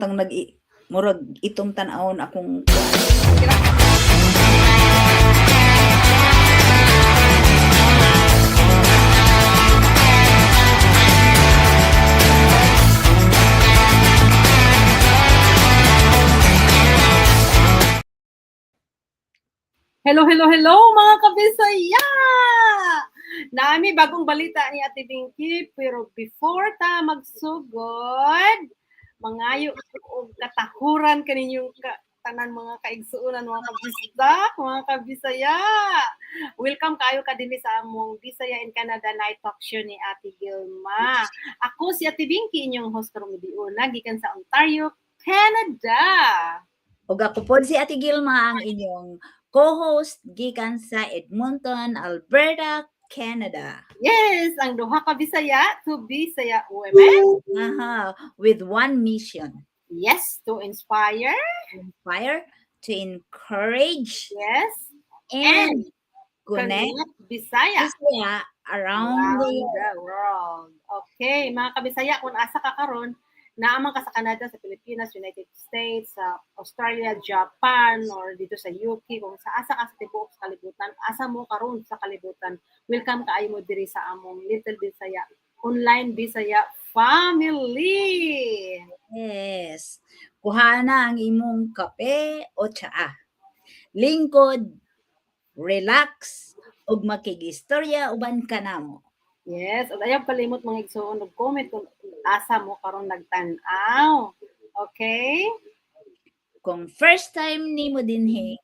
Tang nag murag itong tan-awon akong kuan. Hello, hello, hello, mga kabisaya! Nami bagong balita ni Ate Binky, pero before ta magsugod, mangayo og katahuran kaninyong tanan, mga kaigsuonan, mga kabisdak, mga kabisaya. Welcome kayo ka dinhi sa among Bisaya in Canada Night Talk Show ni Ate Gilma. Ako si Ate Binky, inyong host karong gabii, gikan sa Ontario, Canada. Ug ako pod si Ate Gilma, ang inyong co-host gikan sa Edmonton, Alberta, Canada. Yes, ang duha ka Bisaya, two Bisaya women. Aha, with one mission. Yes, to inspire. Inspire, to encourage, and connect connect Bisaya Bisaya around the around the world. Okay, mga kabisaya, kung asa ka karon, naa man ka sa Canada, sa Pilipinas, United States, sa Australia, Japan, or dito sa UK, kung sa asa ka sa tibuok sa kalibutan, asa mo karon sa kalibutan, welcome kaayo mo diri sa among Little Bisaya Online Bisaya family. Yes. Kuha na ang imong kape o tsaa. Lingkod, relax, ug makigistorya uban kanamo. Yes, ug ayaw palimot, mga igsoon, og comment kung asa mo karon nagtan-aw. Okay? Kung first time nimo dinhi,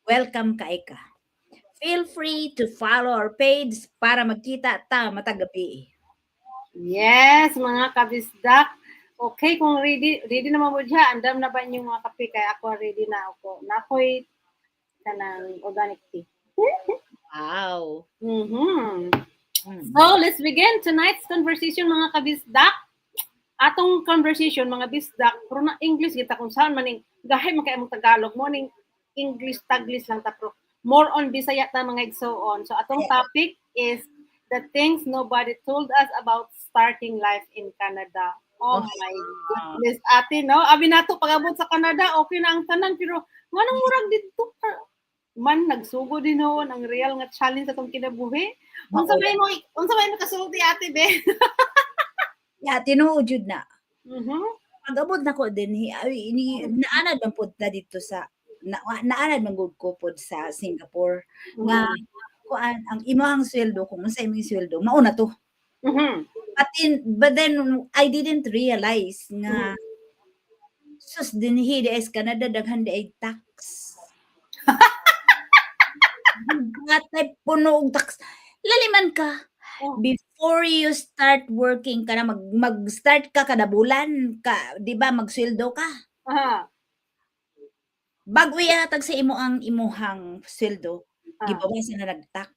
welcome kay ka. Feel free to follow our page para magkita ta matag gabi. Yes, mga kabisdak. Okay, kung ready, ready naman mo diha, andam na ba inyong mga kape? Kay ako, ready na ako. Nakoy kanang organic tea. Wow. So, let's begin tonight's conversation, mga kabisdak. Atong conversation, mga bisdak, pero na English kita kung saan maning gahi man kay among Tagalog mo ning English Taglish lang ta, pero more on Bisaya ta, mga igsoon. So atong topic is the things nobody told us about starting life in Canada. Oh my goodness, ate, no? Abi nato pag-abot sa Canada, okay na ang tanan, pero nganong murag dito ka man nagsugod din noon ang real nga challenge atong kinabuhi. Unsa may mo kasulti, ate be? Ya, tinuod jud na. Pag-abot nako dinhi, ay, ini naanad man pud ta dito sa na, naanad man gud ko pod sa Singapore nga kuan ang imong sweldo, kung unsa imong sweldo, mao na to. But then I didn't realize nga sus, dinhi di sa Canada daghan di ay tax. Batay puno og tax. Laliman ka. Before you start working ka na mag-start ka kada bulan ka, di ba, magsweldo ka. Bago ihatag sa imo ang imuhang sweldo, gibawasan na nag-tax.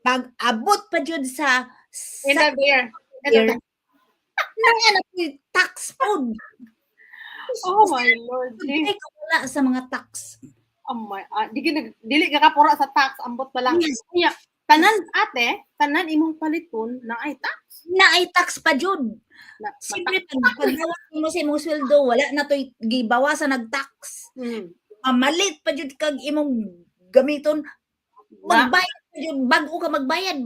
Pag abot pa jud sa End sa of the year. End of year, the naa na po'y tax pod. Oh my Lord. Di ka wala sa mga tax. Oh my, di dili ka kapura sa tax, ambot pa lang. Yes. Unya, tanan, ate, tanan imong paliton na ay tax. Naay tax pa jud. Na, Siyempre, pag gawas mo sa imong sweldo, wala na to'y gibawasan nag-tax. Mamalit pa jud kag imong gamiton. Na, Magbayad pa jud, bag-o ka magbayad.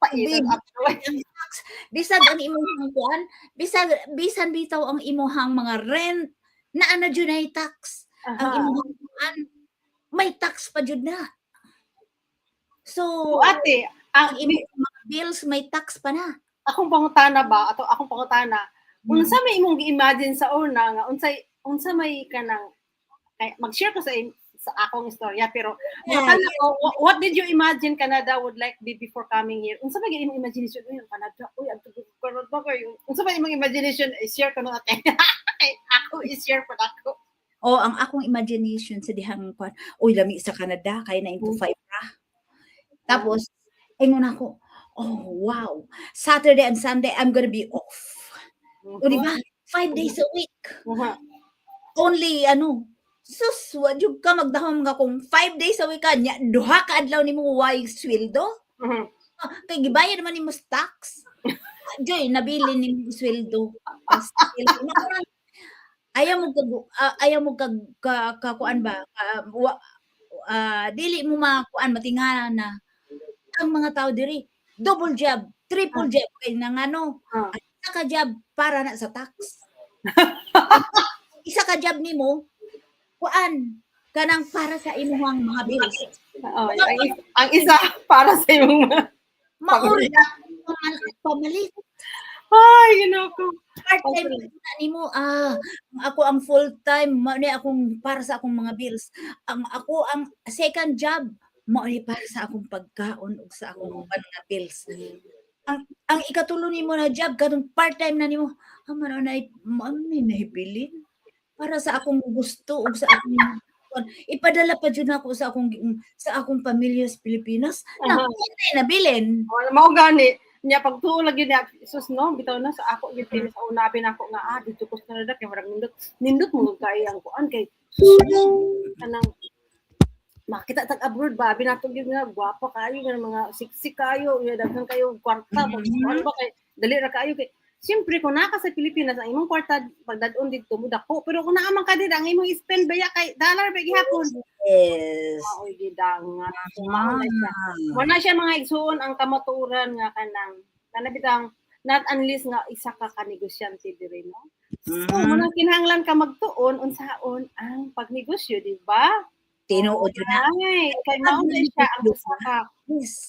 Paitan Babe. up. Ang tax, bisag ang imong kuan, bisag bisan bitaw ang imuhang mga rent, naa na jud ay tax. Ang imong kuan, may tax pa jud na. So, So, ate, ang ang imong mga bills may tax pa na. Akong pangutana ba, ato akong pangutana, unsa may imong gi-imagine sa una nga unsa may kanang kay mag-share ko sa akong istorya, pero pangutana ko, what did you imagine Canada would like be before coming here? Unsa may imong imagination? Uy, ang Canada, uy, ang tugod karon ba kayo? Unsa may imong imagination? I-share ko na kay ako, i-share pa ako. Oh, ang akong imagination sa dihang kuan, uy, lami sa Canada kay 9 to 5 ra. Tapos ingon ako, "Oh, wow, Saturday and Sunday I'm gonna be off." O di ba? 5 days a week. Only ano, sus, wa jud ka magdahom nga kung 5 days a week ka nya duha ka adlaw nimo way sweldo. Ah, kay gibayad man nimo sa tax. Joy, nabilin nimong sweldo. Pastil. Ayaw mo kag ayaw mo kag ka, kakuan ba? Ka, wa, dili mo makuan, matingala na ang mga tao diri double job, triple job kay nangano. Ang isa ka job para na sa tax. Isa ka job nimo kuan kanang para sa imuhang mga bills. Oh, ang isa para sa imong mga Mauri pamalit. Ay, Ginoo ko. Part-time na nimo, ako ang full-time, mao ni akong para sa akong mga bills. Ang ako ang second job, mao ni para sa akong pagkaon ug sa akong mga bills. Ang ikatulo nimo na job katong part-time na nimo, mao na mao ni nahibilin para sa akong gusto ug sa akong kuan. Ipadala pa jud nako sa akong pamilya sa Pilipinas. Na nabilin. Wala mao gani. Nya pagtuo lagi niya, sus, no, bitaw na sa ako gyud kini sa una abi nako nga dito ko sa Canada kay murag nindot nindot mo kay ang kuan kay kanang makita tag abroad ba, abi nato gyud nga gwapo kaayo nga mga siksik kaayo nga daghan kayo kwarta, kuan ba kay dali ra kaayo kay siyempre kung naa ka sa Pilipinas ang imong kwarta pagdad-on didto mo dako, pero kung naa man ka diri ang imong spend baya kay dollar ba gihapon. Maoy gidangat. So, mao na siya. Mao na siya, mga igsuon, ang kamatuoran nga kanang kana bitang not unless nga isa ka ka negosyante diri, no. So mo nang kinahanglan ka magtuon unsaon ang pagnegosyo, di ba? Tinuod yun na. Ay, kay mao na siya ang usa ka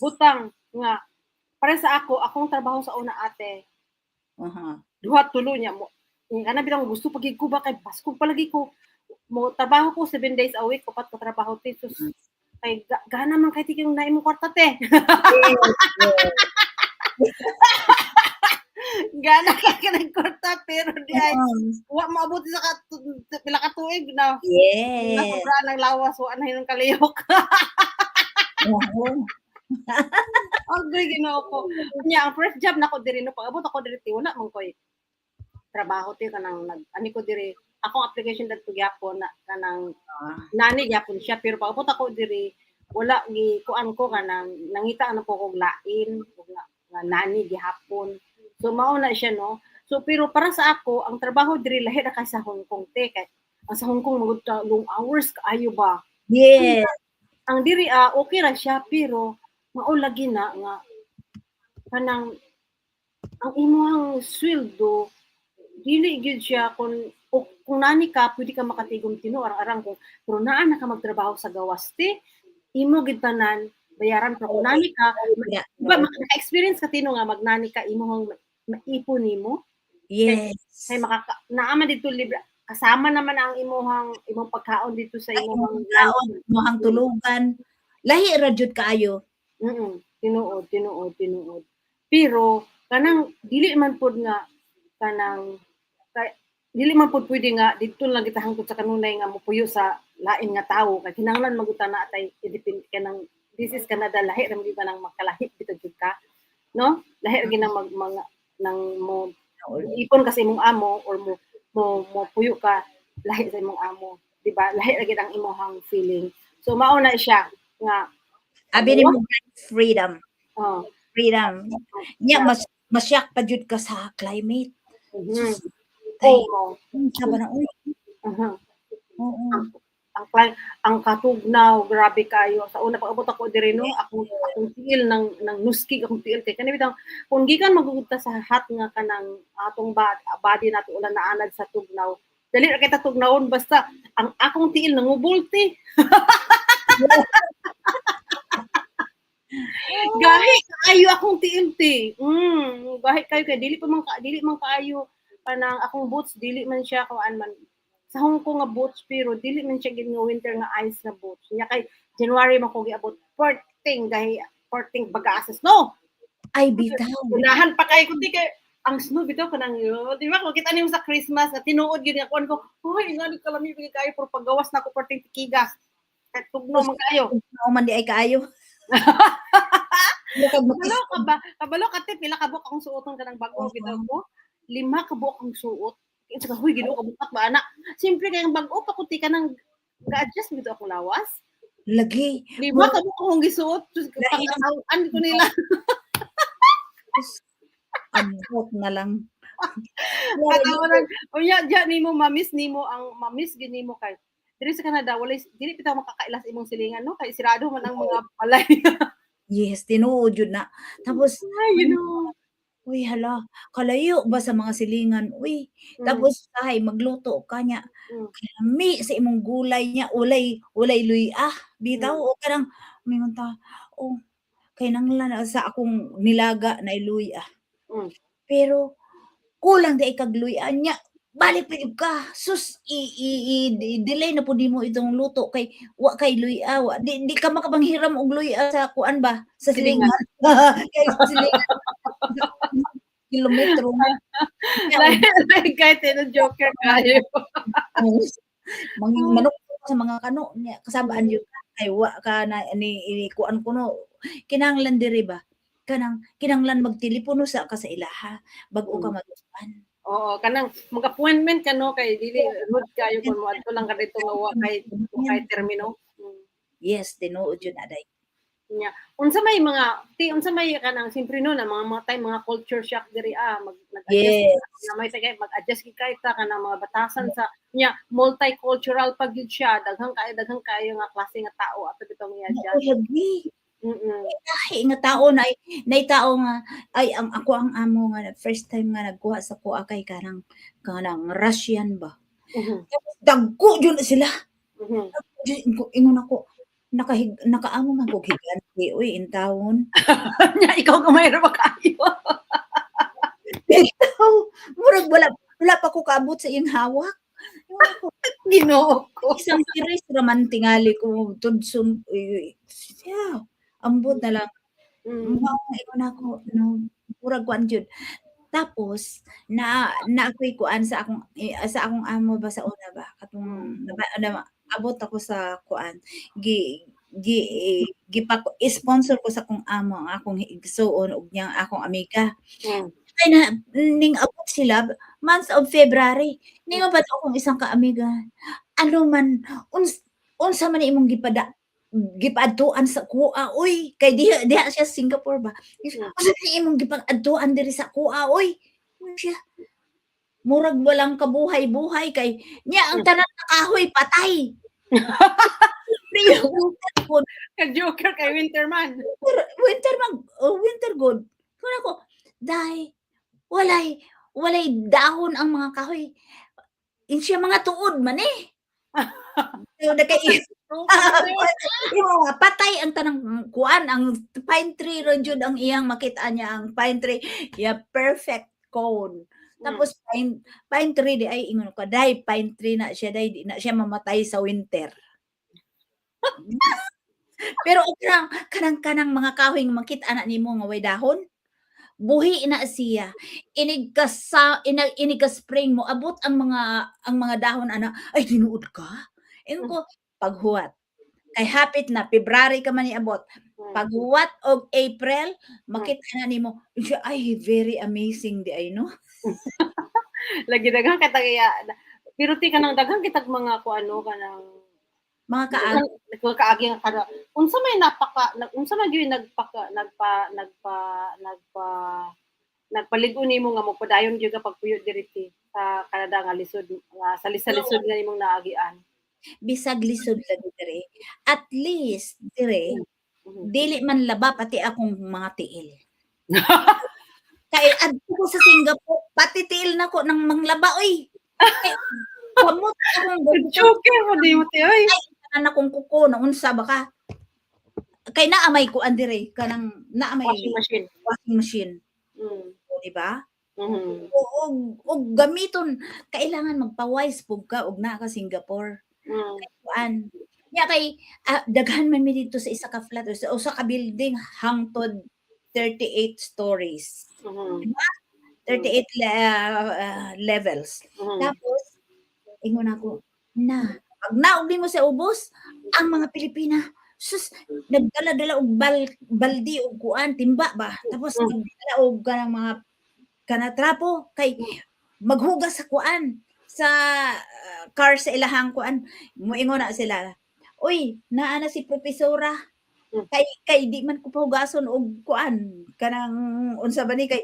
butang nga para sa ako, akong trabaho sa una, ate. Duha tulo niya mo. Kana bitang gusto pagig ko ba kay Pasko palagi ko mo trabaho ko 7 days a week, upat ka trabaho te. Sus, kay gana man kay tikang na imong kwarta te. Gana ka kanang kwarta pero di ay wa maabot sa pila ka tuig na. Nasobraan ng lawas, wa na hinang kalihok. Agoy, Ginoo ko. Nya ang first job nako diri no pag-abot ako diri ti wala man koy trabaho ti kanang nag ani ko diri, akong application dadto gyapon na kanang nani gyapon siya, pero pag-abot ako diri wala gi kuan ko kanang nangita na po kog lain ug nga nani gihapon. So mao na siya, no. So pero para sa ako ang trabaho diri lahi ra kay sa Hong Kong te, kay ang sa Hong Kong magud ka long hours kaayo ba. Ang diri okay ra siya, pero mao lagi na nga kanang ang imong sweldo dili gyud siya kung o, kung nani ka pwede ka makatigom tino arang-arang kung pero naa na ka magtrabaho sa gawas te imo gid tanan bayaran, pero kung nani ka ba naka-experience ka tino nga magnani ka imong maipon nimo kay makaka naa man dito libre kasama naman ang imuhang imong pagkaon dito sa Ay, imong pagkaon, imong tulugan. Lahi ra jud kaayo. Tinuod, tinuod, tinuod. Pero kanang dili man pod nga kanang kay, dili man pod pwede nga didto lang kita hangtod sa kanunay nga mopuyo sa lain nga tawo kay kinahanglan maguta na atay independent kanang this is Canada, lahi ra man gyud kanang makalahi bitaw gyud ka, no, lahi ra gyud nang mag mga nang mo ipon ka sa imong amo or mo puyo ka lahi sa imong amo, di ba? Lahi ra gyud ang imong feeling. So mao na siya nga Abi nimo freedom. Oh. Freedom. Nya mas masyak pa jud ka sa climate. Ay, sa ba na uy? Oo. Ang katugnaw, grabe kayo. Sa una pag-abot ako diri no, akong tiil ng nuskig akong tiil kay kani bitang kung gikan magugudta sa hot nga kanang atong body nato ulan naanad sa tugnaw. Dali ra kay ta tugnawon basta ang akong tiil nangubol ti. Gahi kaayo akong tiil ti. Gahi kayo kay dili pa man ka, dili man kaayo kanang akong boots, dili man siya kuan man sa Hong Kong nga boots, pero dili man siya gid nga winter nga ice nga boots. Nya kay January man ko giabot, perting gahi, perting baga sa snow. Ay bitaw. Unahan pa kay ko ti kay ang snow bitaw kanang di ba kung kita nimo sa Christmas na tinuod gyud nga kuan ko, hoy ngani kalami gyud kayo, pero paggawas na ko perting tikigas. Kay tugno man kaayo. Tugnaw man di ay kaayo. Kabalo ka ba? Kabalo ka te, pila ka buok akong suoton kanang bag-o bitaw ko. 5 ka buok ang suot. Kaya sa huy, Ginoo kabukat ba anak? Siyempre kay ang bag-o pa kuti ka nang ga-adjust bitaw akong lawas. Lagi. 5 ka buok akong gisuot. Sus, Lahi ang pangkatawan ko nila. Ambot na lang. Katawa lang. Unya diya nimo ma-miss nimo ang ma-miss gyud nimo kay diri sa Canada walay dili bitaw makakaila sa imong silingan, no, kay sirado man ang mga balay. Yes, tinuod jud na. Tapos Ay, you know. Uy, hala, kalayo ba sa mga silingan, uy. Tapos usahay magluto ka nya, kalami sa imong gulay nya, walay walay luy-a bitaw o kanang moingon ta, "Oh, kay nanglan sa akong nilaga naay luy-a." Pero kulang diay kag luy-a nya balik pa gyud ka, sus i i-delay na pud nimo itong luto kay wa kay luy-a, wa di ka makapanghiram og luy-a sa kuan ba, sa Silingan. silingan. Kay sa silingan kilometro. Lahi lahi kay joker kaayo. Manok sa mga kano nya kasab-an jud ka kay wa ka na ni kuan kuno kinahanglan diri ba, kanang kinahanglan magtelepono sa ka sa ilaha bag-o ka mag-kuan. Oo, kanang mag-appointment ka, no, kay dili rude kaayo kung moadto lang ka didto nga wa kay termino. Yes, tinuod jud na, day. Nya, unsa may mga ti unsa may kanang siyempre, no, na mga time mga culture shock diri mag nag-adjust na may tagay mag-adjust gid kay ta kanang mga batasan sa nya multicultural pa gyud siya, daghan kaayo nga klase nga tao ato bitong i-adjust. Oo, lagi. Lahi nga tao naay tao nga ay ang ako ang amo nga first time nga nagkuha sa kuha kay kanang Russian ba. Tapos dagko jud na sila. Ingon ako nakaamo man kog higante uy intawon. Nya ikaw gamay ra ba kaayo? Bitaw, murag wala wala pa ko kaabot sa iyang hawak. Ingon ako, Ginoo ko. Isang series ra man tingali ko tudson uy, siya ambot na lang. Mao ingon ako, no, murag kuan jud. Tapos na naa ko'y kuan sa akong amo ba sa una ba katong na abot ako sa kuan gi gi gipa sponsor ko sa akong amo ang akong igsuon ug niyang akong amiga. Kay na ning abot sila month of February. Ningon pa to akong isang kaamiga, "Ano man unsa man imong gipaadtuan sa kuha oy?" Kay diha diha siya sa Singapore ba. "Unsa man imong gipaadtuan diri sa kuha oy?" Siya. Murag walang kabuhay-buhay kay niya ang tanan nga kahoy patay. Ka-joker kay winter man. Winter, winter man, oh, winter good. Kuan ako, "Day, walay walay dahon ang mga kahoy." Insiya mga tuod man eh. So, mga patay ang tanang kuan, ang pine tree ron jud ang iyang makita niya ang pine tree, yeah, perfect cone. Tapos pine pine tree di ay ingon ko, "Day, pine tree na siya, day, di na siya mamatay sa winter." Pero kanang kanang kanang mga kahoy nga makita na nimo nga way dahon, buhi na siya. Inig ka sa inig, inig ka spring mo abot ang mga dahon ana, ay tinuod ka. Ingon ko paghuwat. Kay hapit na February ka man iabot. Paghuwat og April makita na nimo siya, ay very amazing di ay, no. Lagi daghan ka tagaya. Pero ti kanang daghan kitag mga kuano kanang mga kaagi. Mga kaagi nga kada unsa may napaka unsa man gyud nagpaka nagpa nagpa nagpa nagpalig-on nimo nga magpadayon gyud ka pagpuyo diri ti sa Canada nga lisod nga sa lisod nga nimong naagian? Bisag lisod lagi diri, at least dire dili man laba pati akong mga tiil. Kay adto ko sa Singapore, pati tiil nako nang manglaba oy. Kay kamot akong Joker mo di mo ti oy. Tanan akong kuko na unsa ba ka? Kay naa may kuan dire kanang naa may washing machine. Washing machine. O, di ba? Mhm. Og gamiton kailangan magpa-wise pug ka og naa ka Singapore. Kuan. Nya kay daghan man mi didto sa isa ka flat o sa usa ka building hangtod 38 stories. Diba? 38 levels. Tapos ingon ako na pag naog nimo sa ubos ang mga Pilipina, sus, nagdala-dala og baldi og kuan timba ba, tapos nagdala og kanang mga kana trapo kay maghugas sa kuan sa car sa ilahang kuan. Moingon na sila, "Uy, naa na si propesora." Kay kay di man ko pahugason og kuan kanang unsa ba ni kay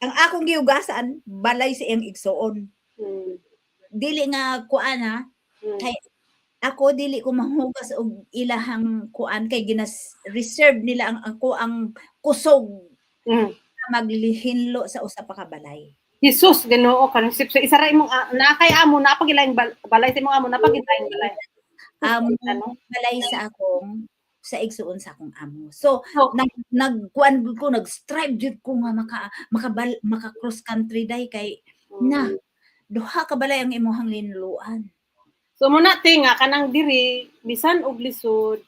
Ang akong gihugasan, balay sa iyang igsuon. Dili nga kuan ha, kay ako dili ko manghugas og ilahang kuan kay ginas reserve nila ang ako ang kusog na maglihinlo sa usa pa ka balay. Jesus, Ginoo kan sa isa ra imong naa kay amo naa pa gilaing balay sa imong amo, naa pa gilaing balay. Amo Ano? Balay sa akong sa igsuon sa akong amo. So, So, nagkuan gud ko, nag-strive jud ko nga maka makabal maka cross country day kay na duha ka balay ang imuhang linluan. So muna te nga kanang diri bisan og lisod,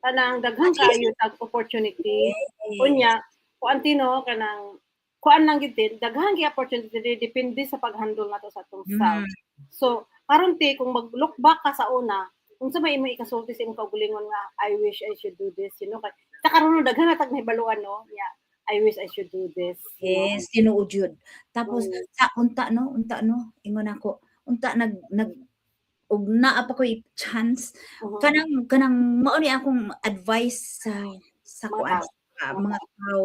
kanang daghan kaayo tag opportunity. Unya, kuan ti no, kanang kuan lang gid din, daghan gyud opportunity diri, depende sa pag-handle nato sa atong self. So karon te, kung mag-look back ka sa una, unsa may imong ikasulti sa imong kaugalingon nga "I wish I should do this," kay sa karon daghan na tag nahibaluan, no, yeah, "I wish I should do this." Yes, tinuod jud. Tapos sa unta no, unta no, ingon ako, unta nag nag og naa pa ko'y chance kanang mao ni akong advice sa Mga kuan tao. sa mga tao,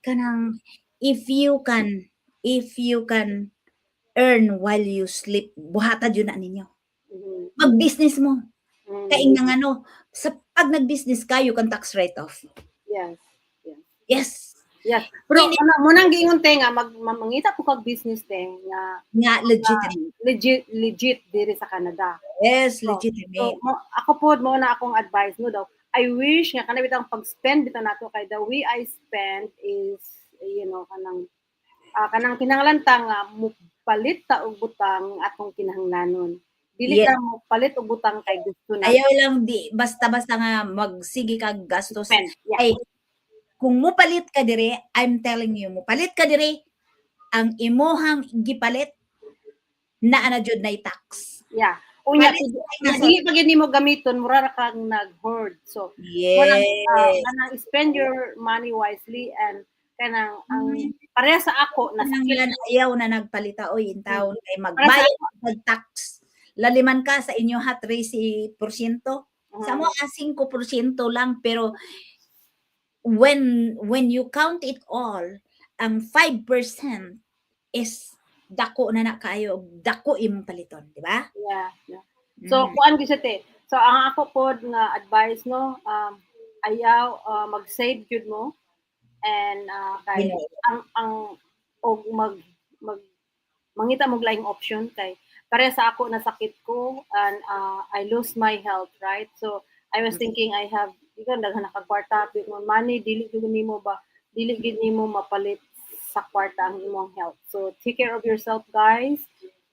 kanang if you can earn while you sleep, buhata jud na ninyo. Mag-business mo. Kay nga ngano, sa pag nag-business ka, you can tax write off. Yes. Yes. Pero Hindi- ano, mo nang giingon te nga mangita po kag business te nga Nga legitimate. Legit legit diri sa Canada. Yes, So, legitimate. mo, ako po mo na akong advice no daw. I wish nga kana bitang pag-spend bitaw nato kay the way I spend is kanang kinahanglan ta nga mupalit ta og butang atong kinahanglanon. Dili ta mopalit og butang kay gusto na. Ayaw lang di basta-basta nga magsige kag gastos. Spend. Yeah. Ay, kung mupalit ka dire, I'm telling you, mupalit ka dire, ang imuhang gipalit naa na jud nay tax. Yeah. Unya, Palit kung dili pa gyud nimo gamiton, mura ra kang nag-hoard. So, walang kanang spend your money wisely and kanang ang pareha sa ako na Kanang sakit ilan ayaw na nagpalita oy in town kay Para sa magbayad og tax. Laliman ka sa inyo ha 13%. Sa mo ah, 5% lang, pero when you count it all, ang 5% is dako na na kaayo, dako imong paliton, di ba? Yeah. So kuan gyud siya te. So ang ako pod nga advice no, ayaw mag-save gyud mo and kay Ginoo. ang og mag mag mangita mo laing option kay pare sa ako na sakit ko and I lose my health, right? So I was thinking I have ikaw daghan na kag kwarta mo money, dili gyud nimo ba, dili gyud nimo mapalit sa kwarta ang imong health. So take care of yourself, guys,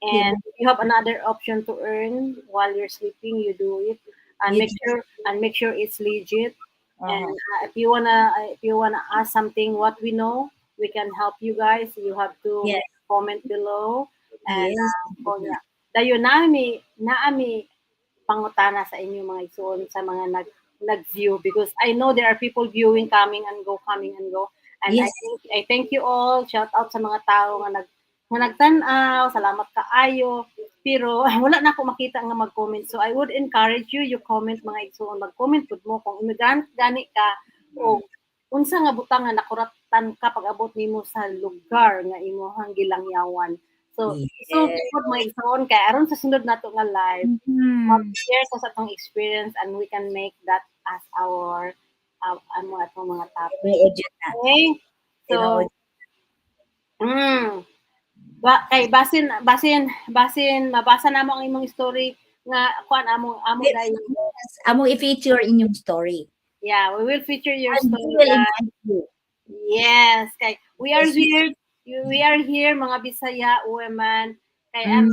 and if you have another option to earn while you're sleeping, you do it and make Legit. Sure and make sure it's legit. And if you wanna ask something what we know, we can help you guys. You have to comment below and po niya. Dayon nami naami pangutana sa inyo mga igsoon, sa mga nag-view, because I know there are people viewing, coming and go, coming and go. And I think I thank you all. Shout out sa mga tao nga nagtan-aw, salamat kaayo. Pero wala na ako makita nga mag-comment. So I would encourage you, you comment, mga igsoon, mag-comment pud mo kung immigrant gani ka o unsa nga butang nga nakuratan ka pag abot nimo sa lugar nga imong gilangyawan. So, so pud mga igsoon kay aron sa sunod nato nga live, mag-share sa atong experience and we can make that as our ano atong mga topic. Tinuod jud na. Okay? So, Tinuod. Ba, kay basin mabasa namo ang imong story nga kuan among dayon. Yes, among i-feature inyong story. Yeah, we will feature your And story. we will Guys. invite you. Yes, kay we are here, we are here mga Bisaya women kay aron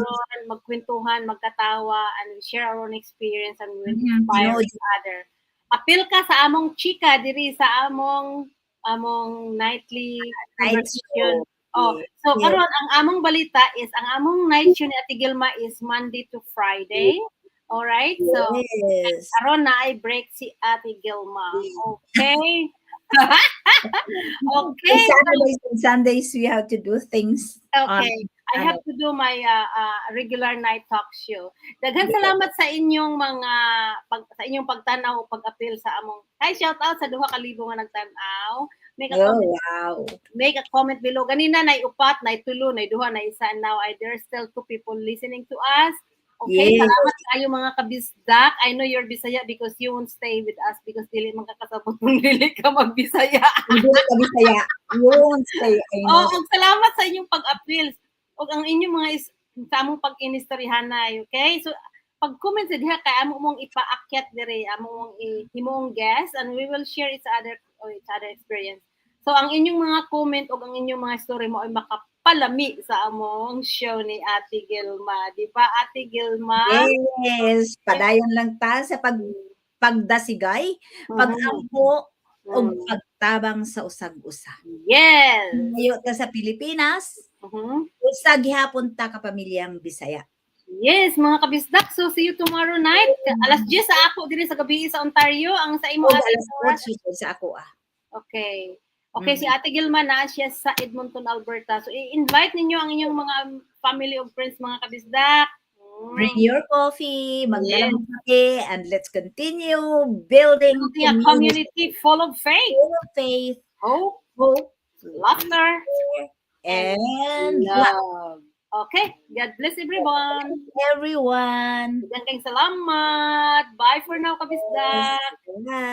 magkwentuhan, magkatawa and we share our own experience and we will inspire Tinuod. Each other. Apil ka sa among chika diri sa among nightly Night conversation. show. Oh, so karon ang among balita is ang among night show ni Ate Gilma is Monday to Friday. All right? So karon na ay break si Ate Gilma. Okay? Okay. Saturdays and Sundays we have to do things. Okay. I have to do my regular night talk show. Daghan salamat sa inyong pagtanaw o pag-apil sa among. Hi, shout out sa 2,000 nga nagtan-aw. Make a comment, make a comment below. Ganina nay upat, nay tulo, nay duha, nay isa, and now there's still two people listening to us. Okay, salamat kayo, mga kabisdak. I know you're Bisaya because you won't stay with us because dili man kakasabot kung dili ka magbisaya. Hindi ka Bisaya. You won't stay. I know. Oh, og salamat sa inyong pag-apil. Og ang inyong mga is, sa among pag-inistoryahanay, okay? So pag-comment sa diha kay amo mong ipaakyat dire, amo mong himong guest and we will share each other or each other experience. So ang inyong mga comment og ang inyong mga story mo ay makapalami sa among show ni Ate Gilma. Di ba, Ate Gilma? Yes, padayon lang ta sa pagdasigay, pag-ampo ug pagtabang sa usag-usa. Layo ta sa Pilipinas, usa gihapon ta ka pamilyang Bisaya. Yes, mga kabisdak. So see you tomorrow night. Alas 10 sa ako diri sa gabi sa Ontario. Ang sa imo, Og Ate alas Nora? 8 sa ako ah. Okay. Okay, si Ate Gilma na siya sa Edmonton, Alberta. So i-invite ninyo ang inyong mga family of friends, mga kabisdak. Bring your coffee, magdala ng kape, and let's continue building Building a community full of faith, full of faith, hope, hope, laughter, and love. Love. Okay, God bless everyone. Everyone. Daghang salamat. Bye for now, kabisdak. Bye.